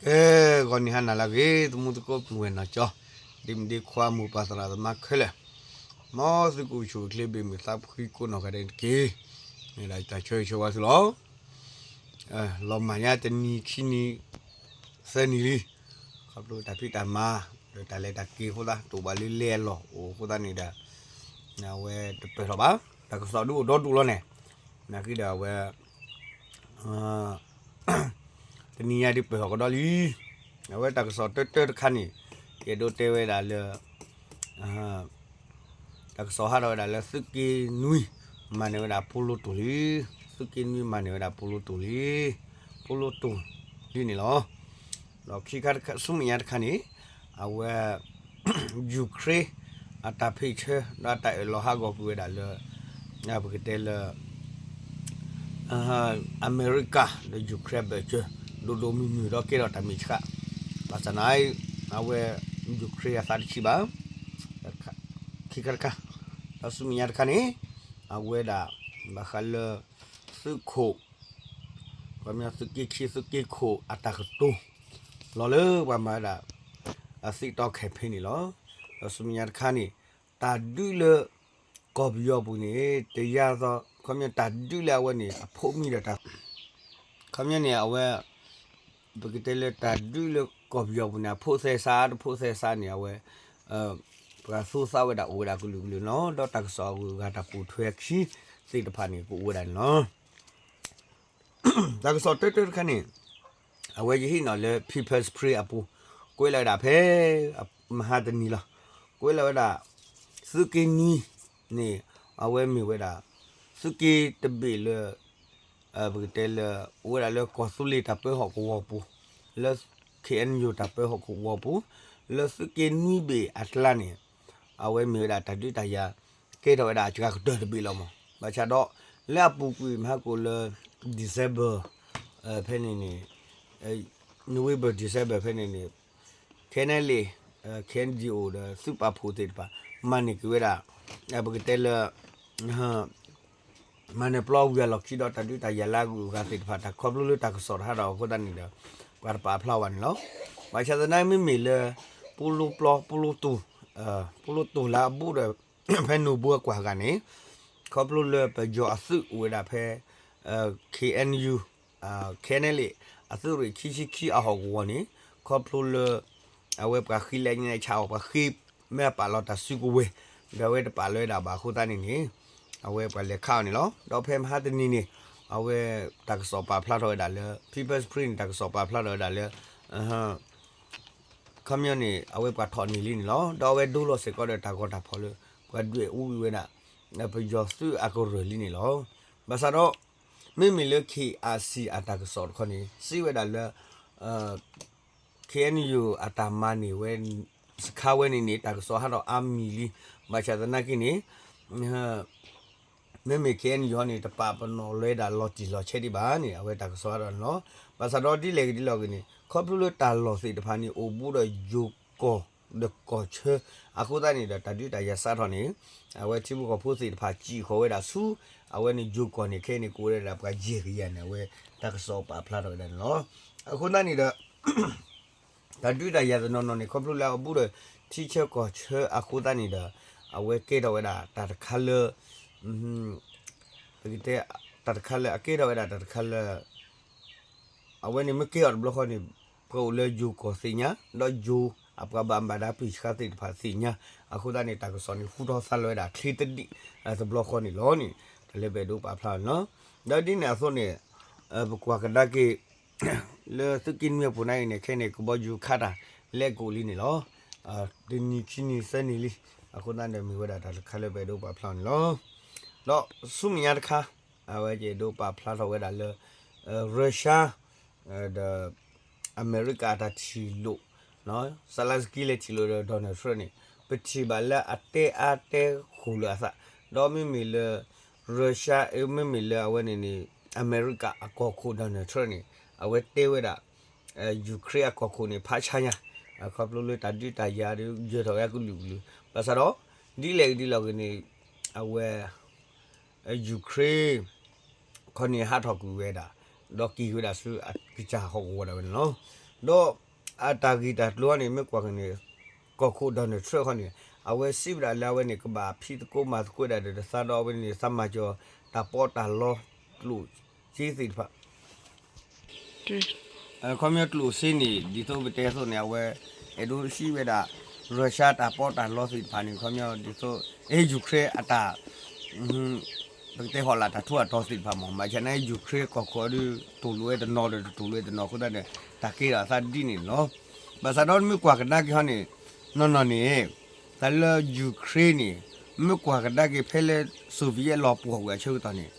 အဲဂီၤနံၤဟါနၤလၢအဂ့ၤ သမူသကိးပုၢ်ဝဲၢ်နီၢ်ကၠီ, ဒ့မုၣ်ဒ့ခွါမိၢ်ပၢ်သရၣ်သမါခဲလၢာ်, မ်သုကအိၣ်ဆူၣ်အိၣ်ချ့ဘၣ်မုာ်သးဖှံကိးနီၢ်ဂၤဒဲးတက့ၢ်. မ့ၢ်ဒၣ်တၢ်ဆၢဂ့ၤဆၢဝါသုလီၤ. လီၤမၢ်ညါတနံၤခံနံၤ သၢနံၤလံ, ခီဖျိတၢ်ဖံးတၢ်မၤ ဒီးတၢ်လဲၤတၢ်က့ၤအဃိသတး တအိၣ်ဘၣ်လၢလဲၤအလီၢ်အိၣ်အဃိသတးန့ၣ်ဒီး အဝဲတပၢၢ်ထီၣ်ဘၣ်, တၢ်ကစီၣ်ဒုးအိၣ်ဒီဒူၣ်လီၤန့ၣ်, နာ်က့ဒီးအဝဲ တနံၤညါဒုးပၢၢ်ထီၣ်ကဒီးလံ. အဝဲတၢ်ကစီၣ်တၢတၢတခါန့ၣ် ယအဲၣ်ဒိးတဲဝဲဒၣ်လၢ တၢ်ကစီၣ်ဟးထီၣ်ဝဲဒၣ်လၢသုးက့နွံ မၤန့ၢ်ဝဲဒၣ်ဖိလိတိၢ်လံ, သုးက့နွံမၤန့ၢ်ဝဲဒၣ်ဖိလိတိၢ်လံ, ဖိလိတိၢ်လံန့ၣ်လီၤ. ဒီးခံခါတခါ ဆူမဲာ်ညါတခါန့ၣ် အဝဲ ယူၤခရ့ အတၢ်ဖ့ၣ်ဆၢ ဒီးအတၢ်အၢၣ်လီၤဟးဂီၤကွံာ်ဝဲဒၣ်လၢ ပကတဲလၢ အမဲရကၤဒီးယူၤခရ့ဘၢၣ်စၢၤ ဒိၣ်ဒိၣ်မုၢ်မုၢ်ဒီးကဲထီၣ်တၢ်မဲာ်ဆှး, ဘၣ်ဆၣ်န့ၣ် အဝဲ ယူၤခရ့အသးတဆံးဘၣ်, ခံခါတခါ, ဒီးဆူမဲာ်ညါတခါန့ၣ် အဝဲဒၣ် ဘၣ်ဃးလၢ သုးခိၣ် ပှၤမ့ၢ်သုးက့ခံ သုးက့ခိၣ်အတၢ်ကတိၤ လီၤလၢပှၤမၤဝဲဒၣ် အသံးတီခဲဖဲန့ၣ်လီၤ. ဒီးဆူမဲာ်ညါတခါန့ၣ် တၢ်ဒုးလၢ ကီၢ်ပယီၤပူၤန့ၣ် တယါသီ ခီပညီတၢ်ဒုးလၢအဝဲန့ၣ် အဖိမံဒီးတၢ် ခီပညီန့ၣ် အဝဲ ပကတဲလၢတၢ်ဒုးလၢကီၢ်ပယီၤပူၤန့ၣ် အဖိသဲစး တဖိသဲစးန့ၣ် အဝဲ ပှၤသူသးဝဲဒၣ်အိၣ်ဝဲဒၣ်ကလုာ်ကလုာ်လီၤ. ဒီးတၢ်ကစီၣ်အဂုၤအဂၤတၢ်ပိာ်ထွဲခံသ့ၣ်တဖၣ်န့ၣ် ကအိၣ်ဝဲဒၣ်န့ၣ်လီၤ. တၢ်ကစီၣ်တၢတၢတခါန့ၣ် အဝဲယဟ့ၣ်နီၤလၢ People's Spring အပူၤ ကွဲးလီၤဝဲဒၣ်ဖဲ မဟါတနံၤလီၤ. ကွဲးလီၤဝဲဒၣ် သုးက့နွံန့ၣ် အဝဲမ့ၢ်ဝဲဒၣ် သုးက့တဘ့ၣ်လၢ ပကတဲလၢ အိၣ်ဝဲဒၣ်လၢကီၢ်သူလ့ၤတၢ်ပၢဟီၣ်ကဝီၤပူၤ လၢ ခ့ၣ်အဲၣ်ယူၣ် တၢ်ပၢဟီၣ်ကဝီၤပူၤ လၢသုးက့နွံဘ့ၣ်အကျါန့ၣ် အဝဲမ့ၢ်ဝဲဒၣ်တၢ်ဒုးတၢ်ယၤ ကဲထီၣ်ဝဲဒၣ်အစှၤကတၢၢ်တဘ့ၣ်လီၤမး. ဘၣ်ဆၣ်ဒီး လၢအပူၤကွံာ်မဟါကိၣ်လၢ December ဖဲန့ၣ်န့ၣ် November December ဖဲန့ၣ်န့ၣ် ခဲနဲလ့ၣ် ခဲအံၣ်ယူၣ် ဒီးသုးပာ်ဖှိၣ်သ့ၣ်တဖၣ် မၤန့ၢ်က့ၤဝဲဒၣ် ပကတဲလၢ မၤနၢၤပျီဝံၤအလီၢ်ခံဒီးတၢ်ဒုးတၢ်ယၤလၢအဂုၤအဂၤသ့ၣ်တဖၣ် တၢ်ခီဖျိလၢတၢ်ကစီၣ်တဟးထီၣ်အဃိသတးန့ၣ်ဒီး ပှၤတပာ်ဖျါဝဲန့ၣ်လီၤ. ဘၣ်ဆၣ်သနာ်က့မ့မ့ၢ်လၢ ပူလိပျီ ပူလိတိၢ် ပူလိတိၢ်လၢအဘူးဒီး ဖဲနိၣ်ဘိအကွၢ်ဂၤန့ၣ် ခီဖျိလၢပယီၤအသုးအိၣ်ဝဲဒၣ်ဖဲ KNU KNLA အသုးရ့ၣ်ခံဆံခံအဟီၣ်ကဝီၤန့ၣ် ခီဖျိလၢ အဝဲပှၤဃ့လဲၤညါဆးအီၤ ပှၤဃ့မ့ၢ်အပာ်လီၤတၢ်စုကဝဲၤ ဒီးအဝဲတပာ်လီၤဝဲဒၣ်ဘၣ်အဃိသတးန့ၣ်န့ၣ် အဝဲပှၤလဲၤခးအီၤန့ၣ်လီၤ. ဒီးဖဲမဟါတနံၤန့ၣ် အဝဲတၢ်ကစီၣ်ပာ်ဖျါထီၣ်ဝဲဒၣ်လၢ People's Spring န့ၣ် တၢ်ကစီၣ်ပာ်ဖျါထီၣ်ဝဲဒၣ်လၢ ခီပညီန့ၣ် အဝဲပှၤထီၣ်န့ၢ်လံန့ၣ်လီၤ. ဒီးအဝဲဒိလီၤစ့ၢ်ကီးဒီးတၢ်ဂီၤတၢ်ဖီၣ်လၢ ပှၤဒွဲၣ်အူဝံၤဝဲဒၣ် ပယီၤသုးအကရၢၢ်လံန့ၣ်လီၤ. ဘၣ်ဆၣ်ဒီး မ့မ့ၢ်လၢ KIC အတၢ်ကစီၣ်တခီန့ၣ် စံးဝဲဒၣ်လၢ KNU အတၢ်မၤန့ၢ်ဝဲ စခါဝဲန့ၣ်န့ၣ် တၢ်ကစီၣ်ဟးထီၣ်အါမံၤလံ. ဘၣ်ဆၣ်သနာ်က့န့ၣ် မ့မ့ၢ် KNU န့ၣ် တပာ်ပနီၣ်လၢဒၣ်လီၤတံၢ်လီၤဆဲးဒံးဘၣ်န့ၣ် အဝဲတၢ်ကစီၣ်ဟးထီၣ်န့ၣ်လီၤ. ဘၣ်ဆၣ်ဒီးဒ်လဲၣ်ဂ့ၤဒ်လဲၣ်ဂ့ၤန့ၣ် ခီဖျိလၢတၢ်လီၢ်သ့ၣ်တဖၣ်န့ၣ် အိၣ်ဘူးဒီးယိၤကီၢ်ဒီးကီၢ်ဆၢ အဃိသတးန့ၣ်ဒီး တၢ်ဒုးတၢ်ယၤစးထီၣ်န့ၣ် အဝဲထံဖိကီၢ်ဖိသ့ၣ်တဖၣ်စံၣ်ဃီၤဝဲဒၣ်ဆူ အဝဲန့ၣ်ယိၤကီၢ်န့ၣ် ခဲအံၤန့ၣ် ကအိၣ်ဝဲဒၣ်ပှၤယဲၢ်ကယၤန့ၣ် အဝဲတၢ်ကစီၣ်ပာ်ဖျါထီၣ်ဝဲဒၣ်န့ၣ်လီၤ. အဃိသတးန့ၣ်ဒီး တၢ်ဒုးတၢ်ယၤတနီၤနီၤန့ၣ် ခီဖျိလၢအဘူးဒီးထံဆၢကီၢ်ဆၢအဃိသတးန့ၣ်ဒီး အဝဲကဲထီၣ်ဝဲဒၣ်တၢ်တခါလၢ ပကတဲ တၢ်တခါလၢ အကဲထီၣ်ဝဲဒၣ်တၢ်တခါလၢ အဝဲန့ၣ်မ့ၢ်ကဲအီၤတဘျီဃီန့ၣ် ပှၤအိၣ်လၢယိၤကီၢ်သ့ၣ်ညါ ဒီးယိၤအပှၤဘၣ်မူဘၣ်ဒါပှၤဆှၢသ့ၣ်တဖၣ်သ့ၣ်ညါ အဃိသတးန့ၣ် တၢ်ကစီၣ်န့ၣ် ဟူထီၣ်သါလီၤဝဲဒၣ်ချ့တဒံးတဘျီဃီန့ၣ်လီၤန့ၣ် တၢ်လၢပအဲၣ်ဒိးပာ်ဖျါန့ၣ်လီၤ. ဒီးဒ်န့ၣ်အသိးန့ၣ် ပကွၢ်ကဒါက့ၤ လၢသုးက့နွံအပူၤန့ၣ်န့ၣ် ခဲအံၤန့ၣ် ကဘီယူၤခးတၢ်လဲၤကအိၣ်လံန့ၣ်လီၤ. တနံၤခံနံၤသၢနံၤလံ အဃိသတးန့ၣ် မ့ၢ်ဝဲဒၣ်တၢ်တခါလၢပအဲၣ်ဒိးပာ်ဖျါန့ၣ်လီၤ. ဒီးဆူမဲာ်ညါတခါ အဝဲယအဲၣ်ဒိးပာ်ဖျါထီၣ်ဝဲဒၣ်လၢ Russia ဒီး အမဲရကၤအတၢ်ထံၣ်လိာ် Zelenskyy လဲၤထံၣ်လိာ်ဒီး Donald Trump န့ၣ် ပထံၣ်ဘၣ်လၢအတဲအါတဲဃိာ်လၢအသး ဒီးမ့မ့ၢ်လၢ Russia မ့မ့ၢ်လၢအဝဲန့ၣ်န့ၣ် အမဲရကၤအကီၢ်ခိၣ် Donald Trump န့ၣ် အဝဲတဲဝဲဒၣ် Ukraine အကီၢ်ခိၣ်န့ၣ် ဖးဆါညါ ခီဖျိလၢတၢ်ဒုးတၢ်ယၤဒီး ယၢၤထီၣ်ဝဲအကလုာ်ကလုာ် ဘၣ်ဆၣ်ဒီး ဒ်လဲၣ်ဂ့ၤဒ်လဲၣ်ဂ့ၤန့ၣ် အဝဲ Ukraine ခီန့ၣ်ဟးထီၣ်ကွံာ်ဝဲဒၣ် ဒီးက့ၤဝဲဒၣ်ဆူအကစၢ်ဟီၣ်ကဝီၤဒၣ်ဝဲန့ၣ်လီၤ. ဒီးအတၢ်ဂ့ၢ်တၢ်ကျိၤန့ၣ် မ့ၢ်ကွၢ်က့ၤန့ၣ် ကီၢ်ခိၣ် Donald Trump ခီန့ၣ် အဝဲစံးဝဲဒၣ်လၢအဝဲန့ၣ် ကဘၣ်ဖံးသကိးမၤသကိးဒၣ်ဒီးသးဒီးအဝဲန့ၣ် သးမၤစၢၤတၢ်ပီးတၢ်လီ ကျိၣ်စ့သ့ၣ်တဖၣ် ခီပညီကျိၣ်စ့န့ၣ် ဒ်သိးပတဲအသိးန့ၣ် အဝဲ အဲၣ်ဒိးစံးဝဲဒၣ် Russia တၢ်ပီးတၢ်လီသ့ၣ်တဖၣ်န့ၣ် ခီပညီဒ်သိး အဲ Ukraine အတၢ် ပကတဲဟီၣ်လာ်တၢ်ထူးအတီၤသ့ၣ်တဖၣ်မ့ၢ် ဘၣ်ဆၣ်န့ၣ် Ukraine ကီၢ်ခိၣ်ဒီး တတူၢ်လိာ်ဝဲတနီၤဒီးတတူၢ်လိာ်ဝဲတနီၤအဃိသတးဒီး တၢ်ကဲထီၣ်အသးဒ်န့ၣ်လီၤ. ဘၣ်ဆၣ်ဒီးမ့ၢ်ကွၢ်ကဒါက့ၤဟီန့ၣ် နီၢ်နီၢ်န့ၣ် တၢ်လၢ Ukraine န့ၣ် မ့ၢ်ကွၢ်ကဒါက့ၤဖဲလၢ Soviet လီၤပှီၢ်ကွံာ်အဆၢကတီၢ်န့ၣ်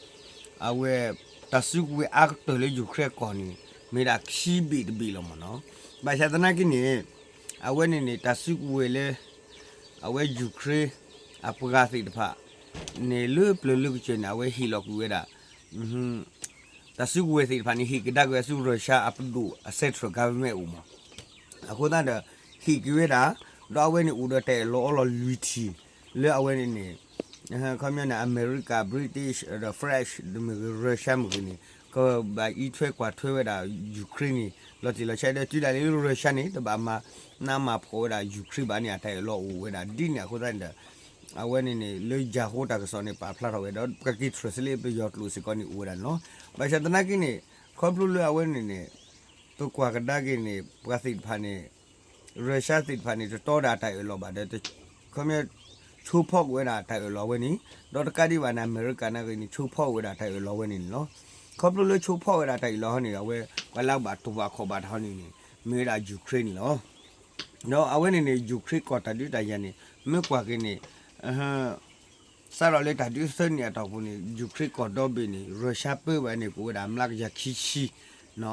အဝဲ တၢ်စုကဝဲၤအါကတၢၢ်လၢ Ukraine ကီၢ်န့ၣ် မ့ၢ်ဒၣ်ခံဘ့ၣ်တဘ့ၣ်လီၤမ့ၢ်နီၤ. ဘၣ်ဆၣ်သနာ်က့န့ၣ် အဝဲန့ၣ်န့ၣ် တၢ်စုကဝဲၤလၢ အဝဲ Ukraine အပှၤသ့ၣ်တဖၣ်န့ၣ် လၢပျၢၤလၢကစၢၢ်န့ၣ် အဝဲဟ့ၣ်လီၤကွံာ်ဝဲဒၣ် တၢ်စုကဝဲၤသ့ၣ်တဖၣ်န့ၣ် ဟ့ၣ်ကဒါက့ၤဝဲဆူ Russia အပဒိၣ်အ central government အိၣ်မး. အဃိသတးဒီး ဟ့ၣ်က့ၤဝဲဒၣ် ဒီးအဝဲန့ၣ်အိၣ်ဒီးတၢ်အၢၣ်လီၤအီလီၤလွံၢ်ထံၣ် လၢအဝဲန့ၣ်န့ၣ် ခီပညီန့ၣ် America, British ဒီး French မ့ၢ်ဂ့ၤ Russia မ့ၢ်ဂ့ၤန့ၣ် ကဘၣ်အံးထွဲကွၢ်ထွဲဝဲဒၣ် Ukraine န့ၣ် လီၤတံၢ်လီၤဆဲးဒီးတုၤဒၣ်လဲာ်လၢ Russia န့ၣ် တဘၣ်မၤနးမၤဖှီၣ်ဝဲဒၣ် Ukraine ဘၣ်န့ၣ် အတၢ်အၢၣ်လီၤအိၣ်ဝဲဒၣ်ဒ်န့ၣ်အဃိသတးန့ၣ်ဒီး အဝဲန့ၣ်န့ၣ် လၢယၤဟိတၢ်ကစီၣ်န့ၣ် ပာ်ဖျါထီၣ်ဝဲဒီး ပကက့ၤ translate လၢပယီၤကျိာ်စ့ၢ်ကီးန့ၣ်အိၣ်ဝဲဒၣ်န့ၣ်လီၤ. ဘၣ်ဆၣ်သနာ်က့န့ၣ် ခီဖျိလၢအဝဲန့ၣ်န့ၣ် ပကွၢ်ကဒါက့ၤန့ၣ် ပှၤသ့ၣ်တဖၣ်န့ၣ် Russia သ့ၣ်တဖၣ်န့ၣ် တတီဒီးအတၢ်အၢၣ်လီၤဘၣ်ဒီး ခီပညီ ဆိဖီက့ၤဝဲဒၣ်တၢ်အၢၣ်လီၤဝဲန့ၣ် ဒီးတကးဒံးဘၣ်န့ၣ် အမဲရကၤနာ်က့န့ၣ် ဆိဖီက့ၤဝဲဒၣ်တၢ်အၢၣ်လီၤဝဲန့ၣ်န့ၣ်လီၤ. ခီဖျိလၢဆိဖီက့ၤဝဲဒၣ်တၢ်အၢၣ်လီၤဟီန့ၣ် အဝဲ ပှၤလၢအဘၣ်တူၢ်ဘၣ်ခီၣ်ဘၣ်တၢ်ဟီန့ၣ်န့ၣ် မ့ၢ်ဝဲဒၣ် Ukraine န့ၣ်လီၤ. ဒီးအဝဲန့ၣ်န့ၣ် Ukraine ကီၢ်တၢ်ဒုးတၢ်ယၤန့ၣ် မ့ၢ်ကွၢ်က့ၤန့ၣ် စးထီၣ်လၢတၢ်ဒုးသၢနံၣ်အတီၢ်ပူၤန့ၣ် Ukraine ကီၢ်ဒီဘ့ၣ်န့ၣ် Russia ပၢဘၣ်န့ၣ် ကအိၣ်ဝဲဒၣ်မျးကယၤခံဆံ,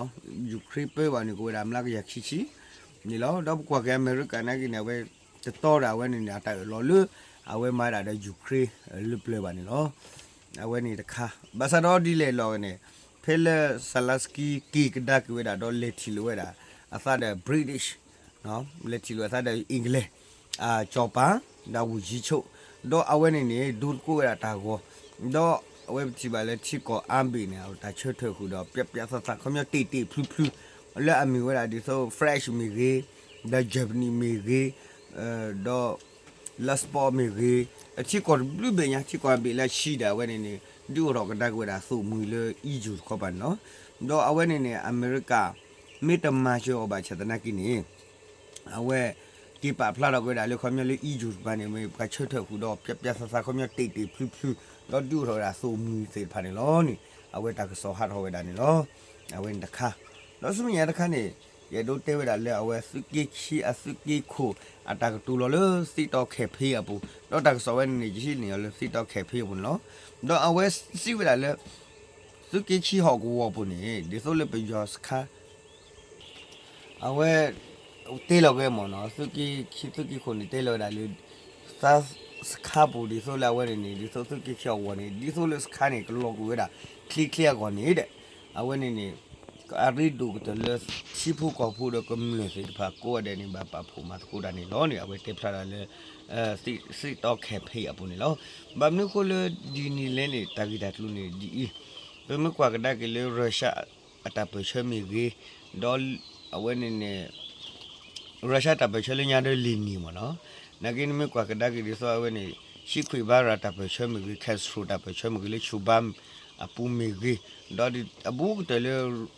Ukraine ပၢဘၣ်န့ၣ် ကအိၣ်ဝဲဒၣ်မျးကယၤခံဆံန့ၣ်လီၤ. ဒီးပကွၢ်က့ၤအမဲရကၤနာ်က့န့ၣ် အဝဲတတီဒီးအဝဲန့ၣ်န့ၣ် အတၢ်အၢၣ်လီၤလၢ အဝဲမၤဒၣ်ဒီး Ukraine လၢပျၢၤဘၣ်န့ၣ်လီၤ. အဝဲန့ၣ်တခါ ဘၣ်ဆၣ်ဒီးဒ်လဲၣ်လီၤန့ၣ် ဖဲလၢ Zelenskyy က့ၤကဒါက့ၤဝဲဒၣ်ဒီးလဲၤထံၣ်လိာ်ဝဲဒၣ် အသးဒီး British လဲၤထံၣ်လိာ်အသးဒီး England အကၠီၤပၤ ဒီး ဝန်ကြီးချုပ် ဒီးအဝဲန့ၣ်န့ၣ် ဒိသကိးဝဲဒၣ်တၢ်ဂီၤ ဒီးအဝဲပထံၣ်ဘၣ်လၢထံကီၢ်အါဘ့ၣ်န့ၣ် တၢ်ဆၢထၢၣ်ဃုာ်ဒီး ပျးပျးသးသး ခီပညီတ့ၢ်တ့ၢ်ဖျုးဖျုး လၢအမ့ၢ်ဝဲဒၣ်ဒ်သိး France မ့ၢ်ဂ့ၤ, ဒီး Germany မ့ၢ်ဂ့ၤ, ဒီး Luxembourg မ့ၢ်ဂ့ၤ, ထံကီၢ်တဘျုးဘ့ၣ်ညါ ထံကီၢ်အဘ့ၣ်လၢဆံးဒၣ်ဝဲန့ၣ်န့ၣ် ဒုးအိၣ်ထီၣ်ကဒါက့ၤဝဲဒၣ်သိၣ်မှံၤလၢ E U တခီပၤန့ၣ်လီၤ. ဒီးအဝဲန့ၣ်န့ၣ် အမဲရကၤ မ့ၢ်တမၤစၢၤအီၤဘၣ်ဆၣ်သနာ်က့န့ၣ် အဝဲ က့ၤပာ်ဖျါထီၣ်က့ၤဝဲဒၣ်လၢခီပညီလၢ E U တကပၤန့ၣ် မ့ၢ်ပှၤဆၢထၢၣ်ဃုာ်ဒီး ပျးပျးသးသး ခီပညီတ့ၢ်တ့ၢ်ဖျုးဖျုး ဒီးဒုးအိၣ်ထီၣ်ဝဲဒၣ်သိၣ်မှံၤသ့ၣ်တဖၣ်န့ၣ်လီၤန့ၣ် အဝဲတၢ်ကစီၣ်ဟးထီၣ်ဝဲဒၣ်န့ၣ်လီၤ. အဝဲန့ၣ်တခါ ဒီးဆူမဲာ်ညါတခါန့ၣ် ယအဲၣ်ဒိးတဲဝဲဒၣ်လၢအဝဲသုးက့ခံအသုးက့ခိၣ် အတၢ်ကတိၤလီၤလၢ TikTok campaign အပူၤ ဒီးတၢ်ကစီၣ်ဝဲန့ၣ်န့ၣ် ယဟံးန့ၢ်အီၤလၢ TikTok campaign အပူၤန့ၣ်လီၤ. ဒီးအဝဲစံးဝဲဒၣ်လၢ သုးက့ခံဟီၣ်ကဝီၤပူၤန့ၣ် ဒ်သိးလၢပယီၤစခါ အဝဲ တဲလီၤက့ၤမ့ၢ်နီၤ သုးက့ခံသုးက့ခိၣ်န့ၣ် တဲလီၤဝဲဒၣ်လၢ သးစခါပူၤ ဒ်သိးလၢအဝဲန့ၣ်န့ၣ် ဒ်သိးသုးက့ခံဟီၣ်ကဝီၤန့ၣ် ဒ်သိးလၢစခါန့ၣ် ကလီၤကွံာ်ဝဲဒၣ် ချ့ချ့အဂီၢ်န့ၣ်ဒီး အဝဲန့ၣ်န့ၣ် အရ့ဒိၣ်ကတၢၢ်လၢ ထံဖိကီၢ်ဖိဒီးကမျၢၢ်သ့ၣ်တဖၣ်ကိးဂၤဒဲးန့ၣ် ဘၣ်ပာ်ဖှိၣ်မၤသကိးတၢ်န့ၣ်လီၤန့ၣ် အဝဲတဲဖျါဒၣ်လၢ TikTok campaign အပူၤန့ၣ်လီၤ. ဘၣ်မနုၤအဃိလၢဒ်န့ၣ်လဲၣ်န့ၣ် တၢ်ဂ့ၢ်တၢ်ကျိၤန့ၣ်ဒ်အံၤ, ပမ့ၢ်ကွၢ်ကဒါက့ၤလၢ Russia အတၢ်ပၢၢ်ဆၢမ့ၢ်ဂ့ၤ, ဒီးအဝဲန့ၣ်န့ၣ် Russia တၢ်ပၢၢ်ဆၢလၢညါဒီးလံာ်နံၤမ့ၢ်နီၤ, နာ်က့နမ့ၢ်ကွၢ်ကဒါက့ၤဒ်သိးအဝဲန့ၣ် Che Guevara တၢ်ပၢၢ်ဆၢမ့ၢ်ဂ့ၤ, Castro တၢ်ပၢၢ်ဆၢမ့ၢ်ဂ့ၤ လၢ Cuba အပူၤမ့ၢ်ဂ့ၤ, ဒီးအဘူးကတၢၢ်လၢ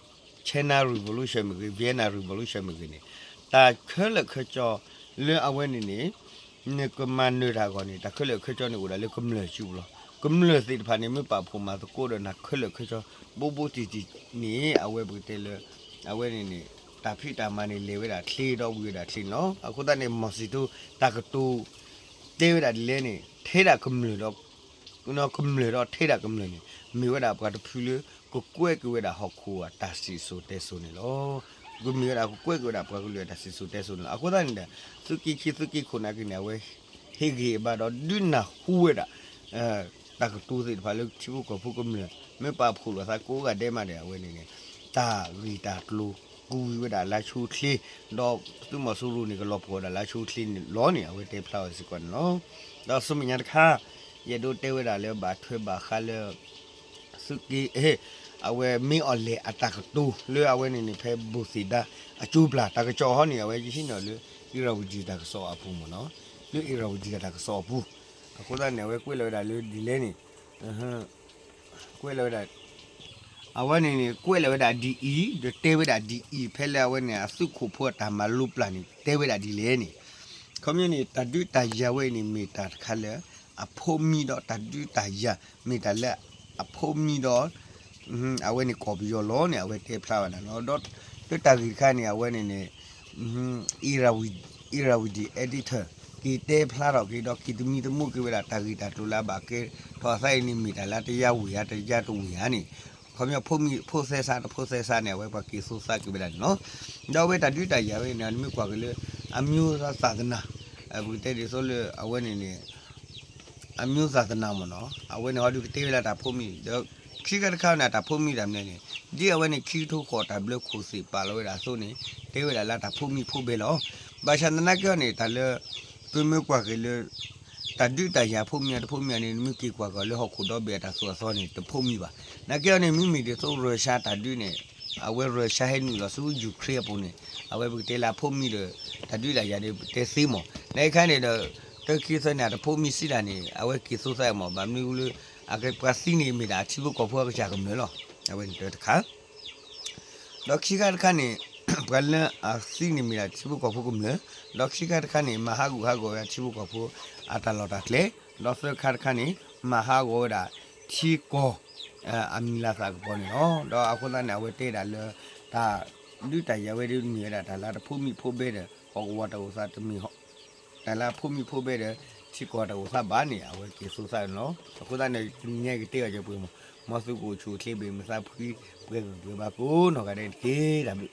China Revolution မ့ၢ်ဂ့ၤ, Vietnam Revolution မ့ၢ်ဂ့ၤန့ၣ်, တၢ်ခဲလၢာ်ခဲဆ့လၢအဝဲန့ၣ်န့ၣ် နကမၤနၢၤတၢ်အဂီၢ်န့ၣ် တၢ်ခဲလၢာ်ခဲဆ့န့ၣ်အိၣ်ဒၣ်လၢကမျၢၢ်စုပူၤလီၤ. ကမျၢၢ်သ့ၣ်တဖၣ်န့ၣ် မ့ၢ်ပာ်ဖှိၣ်မၤသကိးဒီးနၢ်ခဲလၢာ်ခဲဆ့ ဘူးဘူးတံၢ်တံၢ်န့ၣ် အဝဲပကတဲလၢ အဝဲန့ၣ်န့ၣ် တၢ်ဖံးတၢ်မၤန့ၣ် လဲၤဝဲဒၣ်ချ့ဒီးဝံၤဝဲဒၣ်ချ့န့ၣ်လီၤ. အဃိသတးန့ၣ် မီၢ်စံၣ်တိၢ် တၢ်ကတိၤ တဲဝဲဒၣ်ဒ်လဲၣ်န့ၣ် ထဲဒၣ်ကမျၢၢ်ဒီး ကမျၢၢ်ဒီးထဲဒၣ်ကမျၢၢ်န့ၣ် မ့ၢ်ဝဲဒၣ်ပှၤတဖုလၢ ကကွဲးက့ၤဝဲဒၣ်ဟီၣ်ခိၣ်အတၢ်စံၣ်စိၤတဲစိၤန့ၣ်လီၤ. ကမ့ၢ်ဝဲဒၣ်ကကွဲးက့ၤဝဲဒၣ်ပှၤကလုာ်အတၢ်စံၣ်စိၤတဲစိၤန့ၣ်လီၤ. အဃိသတးန့ၣ်ဒီး သုးက့ခံသုးက့ခိၣ်နာ်က့န့ၣ် အဝဲ ဟ့ၣ်ဂံၢ်ဘါဒီးဒုးနၢ်ဟူဝဲဒၣ် တၢ်ကတိၤသ့ၣ်တဖၣ်လၢထံဖိကီၢ်ဖိကမျၢၢ် မ့ၢ်ပာ်ဖှိၣ်လိာ်သးကိးဂၤဒဲးမးဒီး အဝဲန့ၣ်န့ၣ် တၢ်ဂ့ၢ်တၢ်ကျိၤ ကဝံၤဝဲဒၣ်လၢဆိချ့ ဒီးသုးမီၤစိရိၤန့ၣ် ကလီၤပှီၢ်ဝဲဒၣ်လၢဆိချ့န့ၣ်လီၤန့ၣ် အဝဲတဲဖျါဝဲစ့ၢ်ကီးန့ၣ်လီၤ. ဒီးဆူမဲာ်ညါတခါ ယအဲၣ်ဒိးတဲဝဲဒၣ်လၢဘၣ်ထွဲဘၣ်ဃးလၢ သုးက့ ဟဲ အဝဲမ့ၢ်အီၤလဲၤအတၢ်ကတိၤလၢအဝဲန့ၣ်န့ၣ် ဖဲဘိၣ်သ့ၣ်ဒါအကၠိပျၢ် တၢ်ကစီၣ်ဟီန့ၣ် အဝဲယဟံးန့ၢ်လၢ အ့ရဝံတံတၢ်ကစီၣ်အပူၤမ့ၢ်နီၤ, လၢအ့ရဝံတံတၢ်ကစီၣ်အပူၤ, အဃိသတးန့ၣ် အဝဲကွဲးလီၤဝဲဒၣ်လၢဒ်လဲၣ်န့ၣ်, ကွဲးလီၤဝဲဒၣ် အဝဲန့ၣ်န့ၣ် ကွဲးလီၤဝဲဒၣ်ဒ်အံၤ ဒီးတဲဝဲဒၣ်ဒ်အံၤ ဖဲလၢအဝဲန့ၣ်အသုးခိၣ်ဖိအတၢ်မၤလိပျၢ်န့ၣ် တဲဝဲဒၣ်ဒ်လဲၣ်န့ၣ်, ခီပညီန့ၣ် တၢ်ဒုးတၢ်ယၤဝဲအံၤန့ၣ် မ့ၢ်တၢ်တခါလၢ အဖိမံဒီး တၢ်ဒုးတၢ်ယၤ မ့ၢ်တၢ်လၢအဖိမံဒီး အဝဲန့ၣ်ကီၢ်ပယီၤလီၤန့ၣ် အဝဲတဲဖျါဝဲဒၣ်လီၤ. ဒီးလၢတၢ်ဂ့ၢ်တခါန့ၣ် အဝဲန့ၣ်န့ၣ် Irrawaddy Editor က့ၤတဲဖျါထီၣ်က့ၤဒီး က့ၤသမံသမိးက့ၤဝဲဒၣ် တၢ်ဂ့ၢ်တၢ်ကျိၤလၢအဘၣ်ကဲထီၣ်အသးအံၤန့ၣ် မ့ၢ်တၢ်လၢတယါဝ့ၢ်ဧါ တယါတဝ့ၢ်ဧါန့ၣ်, ခီပညီဖိမံ ဖိသဲစး တဖိသဲစးန့ၣ် အဝဲပှၤက့ၤသိသးက့ၤဝဲဒၣ်န့ၣ်လီၤ. ဒီးအဝဲတၢ်ဒုးတၢ်ယၤဝဲန့ၣ် နမ့ၢ်ကွၢ်က့ၤလၢ အမျိုးသားသာသနာ, ပကတဲဒ်သိးလၢအဝဲန့ၣ်န့ၣ် အမျိုးသာသနာမ့ၢ်နီၤ, အဝဲန့ၣ်ဟီဒုးကတဲဝဲဒၣ်တၢ်ဖိမံ, ဒီးခံခါတခါန့ၣ် တၢ်ဖိမံတၢ်မနုၤန့ၣ် ဒ်အဝဲန့ၣ် ခံကထိဃိးတၢ်ဘျၢခိၣ်သ့ၣ်ပာ်လီၤဝဲဒၣ်အသိးန့ၣ် တဲဝဲဒၣ်လၢတၢ်ဖိမံဖိဘဲလီၤ. ဘၣ်ဆၣ်သနာ်က့အီၤန့ၣ် တၢ်လၢ ပမ့ၢ်ကွၢ်က့ၤလၢ တၢ်ဒုးတၢ်ယၤဖိမံတဖိမံန့ၣ် နမ့ၢ်က့ၤကွၢ်က့ၤလၢဟီၣ်ခိၣ်ဒီဘ့ၣ်အတၢ်သိၣ်အသီန့ၣ် တဖိမံဘၣ်. သနာ်က့အီၤန့ၣ် မ့မ့ၢ်ဒ်သိး Russia တၢ်ဒုးန့ၣ် အဝဲ Russia ဟဲနုာ်လီၤဆူ Ukraine အပူၤန့ၣ် အဝဲပကတဲလၢအဖိမံဒီး တၢ်ဒုးတၢ်ယၤန့ၣ် ပတဲသ့မး. သနာ်က့ခါန့ၣ်ဒီး တၢခံသၢန့ၣ် အတဖိမံစံးတၢ်န့ၣ် အဝဲက့ၤသိသးမး, ဘၣ်မနုၤလၢ အကပှၤသံန့ၣ် မ့ၢ်ဒၣ်အထံဖိကီၢ်ဖိအကစၢ်ကမျၢၢ်လီၤ. အဝဲန့ၣ်တၢတခါ ဒီးခံခါတခါန့ၣ် ပှၤလၢအသံန့ၣ်မ့ၢ်ဒၣ်ထံဖိကီၢ်ဖိကမျၢၢ်, ဒီးခံခါတခါန့ၣ် မၤဟးဂူာ်ဟးဂီၤဝဲဒၣ်ထံဖိကီၢ်ဖိအတၢ်လီၢ်တၢ်ကျဲ, ဒီးသၢခါတခါန့ၣ် မၤဟးဂီၤဝဲဒၣ်ထံကီၢ် အမံၤလၤသၣ်ကပီၤန့ၣ်လီၤ. ဒီးအဃိသတးန့ၣ် အဝဲတဲဒၣ်လၢ တၢ်ဒုးတၢ်ယၤဝဲဒၣ်မ့ၢ်ဝဲဒၣ် တၢ်လၢတဖိမံဖိဘဲဒီး ဟီၣ်ကဝီၤတၢ်အိၣ်သးတမ့ၢ် တၢ်လၢအဖိမံဖိဘဲဒီး ထံကီၢ်တၢ်အိၣ်သးဘၣ်န့ၣ် အဝဲက့ၤသိသးန့ၣ်လီၤ. အဃိသတးန့ၣ် တနံၤညါကတဲအီၤကပှ့ၤမး, မ်သုကအိၣ်ဆူၣ်အိၣ်ချ့ဘၣ် မုာ်သးဖှံ ပှဲၤဂၢၢ်ပှဲၤဘၣ်ကိးနီၢ်ဂၤဒဲးတက့ၢ်. တၢ်ဘျုး